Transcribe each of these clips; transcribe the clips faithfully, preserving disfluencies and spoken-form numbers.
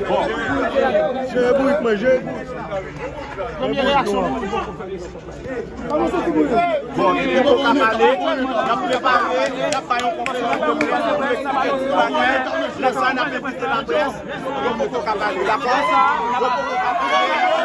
Bon, je bourik, mwen, je bourik. Premye reyaksyon nou. Bon, yo poko ka pale, n ap prepare, n ap bay yon konferans de près pou eksplike tout bagay. Lè sa a, n ap envite laprès, yo poko ka pale, dakò? Yo poko ka pale.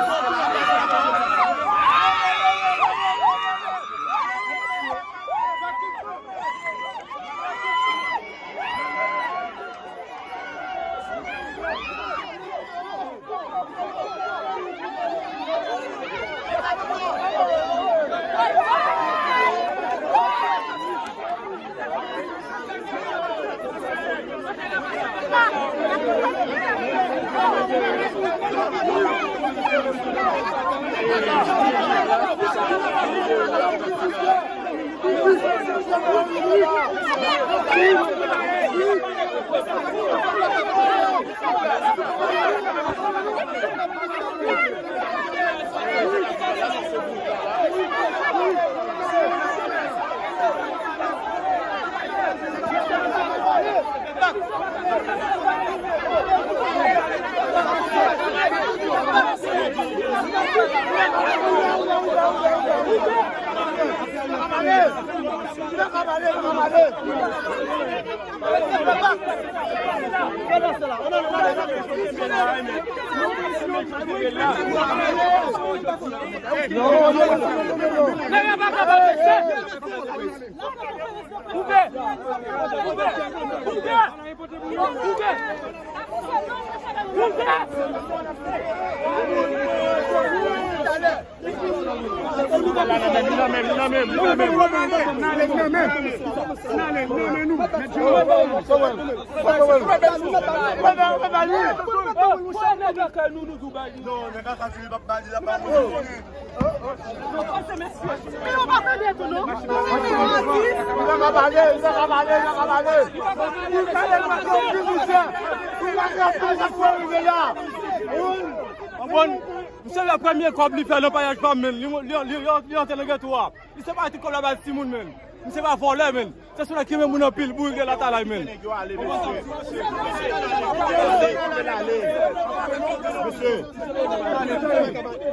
Misye la premye kòb li fè nan payaj pa m, men li, li, li, li, li antre nan geto a. Li se pa ti kòb la bay timoun, men. Misye pa vòlè, men. Se sou nèg ki renmen moun anpil, bourik de latalay, men.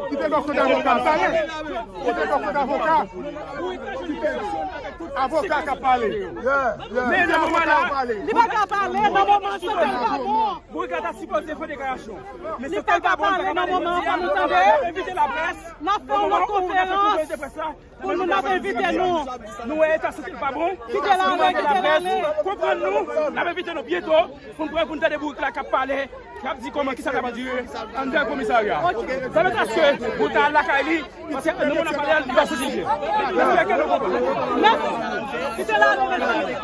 Kite bò kote avoka pale. Kite bò kote avoka. Kite avoka k ap pale. Men nan moman la, li pa ka pale, nan moman sa, l pa bon. Bourik la ta sipoze fè deklarasyon. Men li pa ka pale nan moman an, fò nou tande. N ap fè yon lòt konferans. Pou nou, n ap envite nou. Nou wè eta sante l pa bon. Kite l ale, kite l ale. Konprann nou, n ap envite nou byento pou n prè pou n tande bourik la k ap pale, k ap di kòman kisa k ap andire anndan komisarya. Sa vle di aske pou ta al lakay li, paske nou moun ap pale a, li pa soti byen. Respekte nou konprann. Mèsi. Kite l ale, mèsi.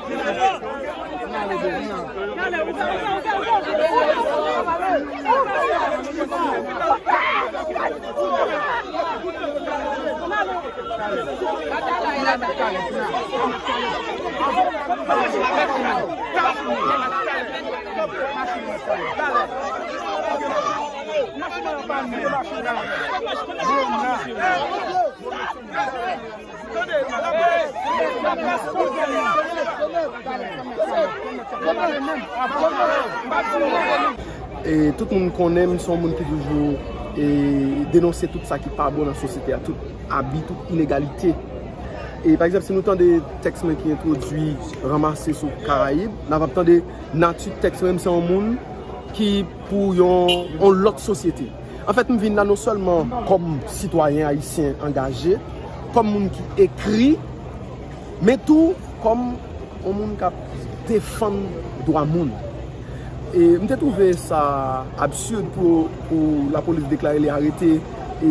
E tout moun konnen m se yon moun ki toujou, e, denonse tout sa ki pa bon nan sosyete a, tout abi, tout inegalite. E pa egzanp, si nou tande tèks mwen ki entwodui Ranmase sou Karayib, n ap ap tande nati tèks mwen, se yon moun ki pou yon, yon lòt sosyete. Anfèt, m vin la non sèlman kòm sitwayen ayisyen angaje, kòm moun ki ekri, men tou kòm yon moun k ap defann dwa moun. E m te twouve sa absid pou, pou lapolis deklare li arete e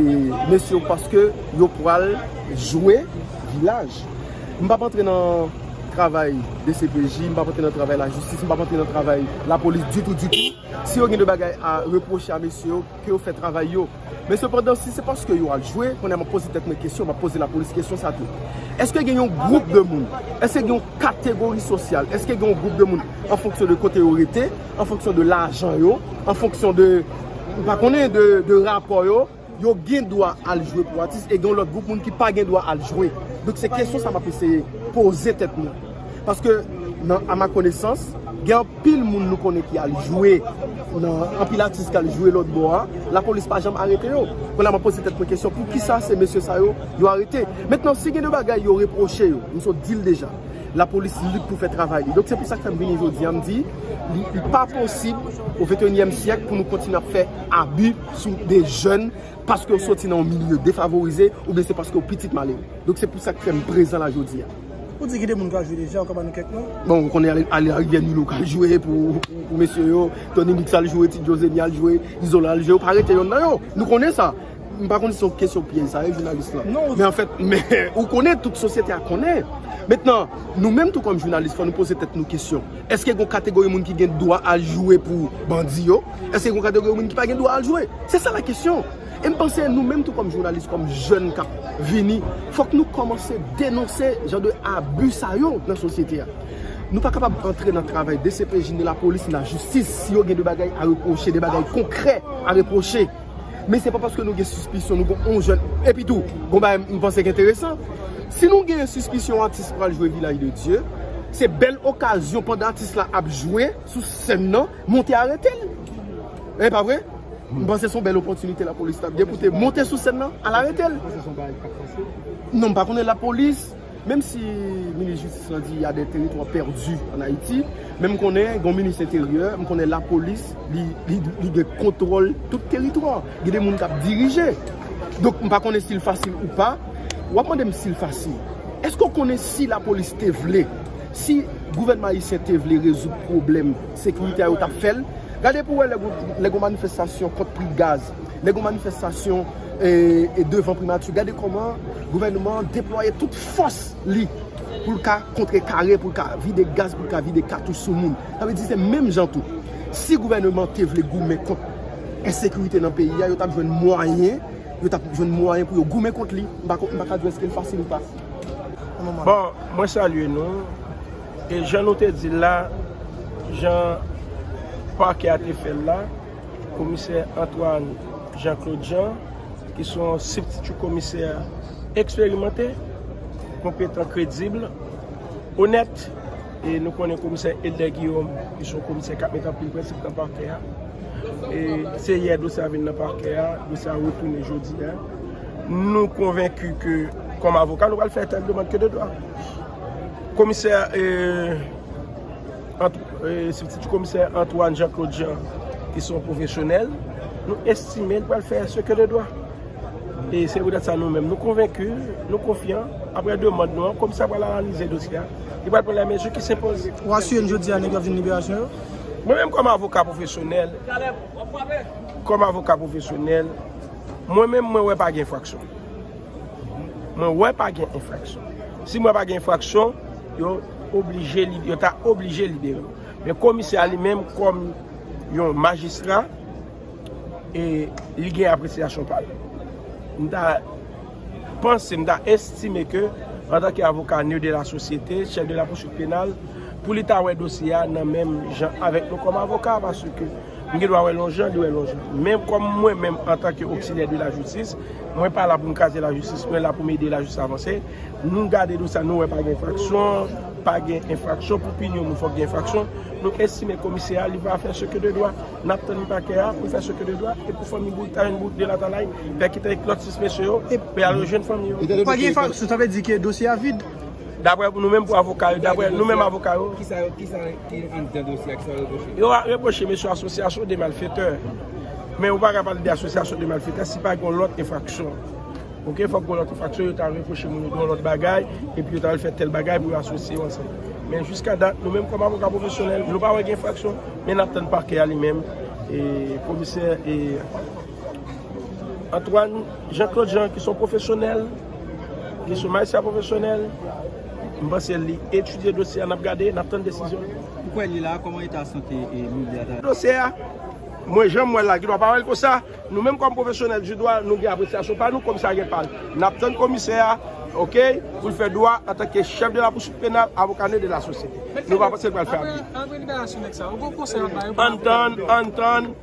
mesye yo paske yo pral jwe vilaj. M p ap antre nan travay D C P J, m p ap antre nan travay lajistis, m p ap antre nan travay lapolis ditou, ditou. Si yo gen de bagay a repwoche a mesye yo, ke yo fè travay yo. Men sepandan, si se paske yo al jwe, kounye a m ap poze tèt mwen kesyon, m ap poze lapolis kesyon sa tou. Èske gen yon gwoup de moun? Èske gen yon kategori sosyal? Èske gen yon gwoup de moun an fonksyon de kote yo rete, an fonksyon de lajan yo, an fonksyon de, m pa konnen, de, de rapò yo, yo gen dwa al jwe pou atis, e gen yon lòt gwoup moun ki pa gen dwa al jwe. Donk, se kesyon sa m ap eseye poze tèt mwen. Paske, nan, a ma konesans, gen anpil moun nou konnen ki al jwe, nan, anpil atis ki al jwe lòt bò a, lapolis pa janm arete yo. Kounye a m ap poze tèt mwen kesyon, poukisa se mesye sa yo, yo arete? Mentnan, si gen de bagay yo repwoche yo, m sot di l deja, lapolis lib pou fè travay li. Donk, se pou sa k fè m vini jodi a, m di, li, li pa posib, o venteyinyèm syèk, pou nou kontinye ap fè abi sou de jèn paske yo soti nan yon milye defavorize, oubyen se paske yo pitit malere. Donk, se pou sa k fè m prezan la jodi a. Ou di gen de moun k al jwe deja, ou ka ban nou kèk non? Bon, ou konnen Ale, Ale Larivyè Nilo k al jwe pou, pou, pou mesye yo, Tony Mix al jwe, Ti Djo Zeni al jwe, Izolan al jwe, yo pa rete yonn nan yo. Nou konnen sa. M pa konnen si se yon kesyon pyèj sa ye, jounalis lan. Non. Men anfèt, men, ou konnen, tout sosyete a konnen. Mentnan, nou menm tou kòm jounalis, fò nou poze tèt nou kesyon. Èske gen yon kategori moun ki gen dwa al jwe pou bandi yo? Èske gen yon kategori moun ki pa gen dwa al jwe? Se sa la kesyon. E m panse nou menm tou kòm jounalis, kòm jèn k ap vini, fòk nou kòmanse denonse jan de abi sa yo nan sosyete a. Nou pa kapab antre nan travay D C P J, ni lapolis, ni lajistis, si yo gen de bagay a repwoche, de bagay konkrè a repwoche. Men se pa paske nou gen sispisyon, nou gen yon jèn. Epi tou, gon bagay m panse ki enteresan. Si nou gen sispisyon atis pral jwe Vilaj de Dye, se bèl okazyon pandan atis la ap jwe sou sèn nan, monte arete l. E pa vre? M panse se yon bèl opòtinite lapolis t ap gen pou te monte sou sèn nan, al arete l. Non, m pa konnen lapolis, menm si minis jistis lan di y a des territoires perdus en Haïti, men m konnen gen yon minis enteryè, m konnen lapolis, li, li, li gen kontwòl tout teritwa. Gen de moun k ap dirije. Donk, m pa konnen si l fasil ou pa. W ap mande m si l fasil. Èske w konnen si lapolis te vle, si gouvènman ayisyen te vle rezoud pwoblèm sekirite a, yo t ap fè l? Gade pou w wè lè gon, lè gon manifestasyon kont pri gaz, lè gon manifestasyon, e, e devan primati, gade kòman gouvènman an deplwaye tout fòs li pou l ka kontrekare, pou l ka vide gaz, pou l ka vide katouch sou moun. Sa vle di se menm jan tou. Si gouvènman an te vle goumen kont ensekirite nan peyi a, yo t ap jwenn mwayen, yo t ap jwenn mwayen pou yo goumen kont li. M pa ko-, m pa ka di w èske l fasil ou pa. Bon, mwen salye nou. E jan nou te di l la, jan pakè a te fè l la, komisè Antoine Jean Claude Jean, ki se yon sibstitu komisè eksperimante, konpetan, kredib, onèt, e nou konnen komisè Elder Guillaume, ki se yon komisè k ap met anpil prensip nan pakè a. E se yè dosye a vin nan pakè a, dosye a retounen jodi a. Nou konvenki ke, kòm avoka, nou pral fè tèl demann ke de dwa. Komisè, e, Ant-, e, sibstitu komisè Antoine Jean Claude Jean, ki se yon pwofesyonèl, nou estime l pral fè ce que de droit. E se poutèt sa nou menm, nou konvenki, nou konfyan, apre demann nou an, komisè a pral analize dosye a, li pral pran les mesures qui s'imposent. Ou asire n jodi a nèg yo ap jwenn liberasyon yo? Mwen menm kòm avoka pwofesyonèl, kòm avoka pwofesyonèl, mwen menm mwen wè pa gen enfraksyon. Mwen wè pa gen enfraksyon. Si mwen pa gen enfraksyon, yo oblije li-, yo ta oblije libere yo. Men komisè a li menm kòm yon majistra, e li gen apresyasyon pa l. M ta panse, m ta estime ke antanke avoka nè de la sosyete, chèf de la poursuite pénale, pou li ta wè dosye a nan menm jan avèk nou kòm avoka, paske M gen dwa wè l yon jan, li wè l yon jan. Men kòm mwen menm, antanke oksilyè de lajistis, mwen pa la pou m kraze lajistis, mwen la pou m ede lajistis avanse. Nou gade dosye a, nou wè pa gen enfraksyon, pa gen enfraksyon. Pou pini yon moun, fòk gen enfraksyon. Nou estime komisè a, li va fè ce que de droit. N ap tann pakè a pou fè ce que de droit e pou fanmi Bout ta jwenn bout de latalay, pè ki te ak lòt sis mesye yo, e pou y al rejwenn fanmi yo. Pa gen enfraksyon, sa vle di ke dosye a vid. Daprè nou menm pou avoka yo, daprè nou menm avoka yo. Kisa yo, kisa ki anndan dosye a, kisa yo reproche? Yo reproche mesye asosyasyon de malfetè. Men ou pa ka pale de asosyasyon de malfetè si pa gen yon lòt enfraksyon. Oke, fòk gen yon lòt enfraksyon, yo ta reproche moun yo de yon lòt bagay, epi yo ta al fè tèl bagay pou yo asosye yo ansanm. Men jiska dat, nou menm kòm avoka pwofesyonèl, nou pa wè gen enfraksyon, men n ap tann pakè a li menm, e komisè e Antoine Jean Claude Jean ki se yon pwofesyonèl, ki se yon majistra pwofesyonèl, m panse li etidye dosye a, n ap gade, n ap tann desizyon. Ou kwè li la, kòman eta sante e moun li a ta? Dosye a, mwen jan m wè l la, gen dwa pa wè l konsa. Nou menm kòm pwofesyonèl di dwa, nou gen apresyasyon pa nou, komisè a gen pa l. N ap tann komisè a, oke, pou l fè dwa antanke chèf de la pousuit penal, avocat neutre de la société. Nou pa panse l pral fè abi. Apre liberasyon nèg sa, ou gon konsèy w ap ba yo? Ann tann, ann tann.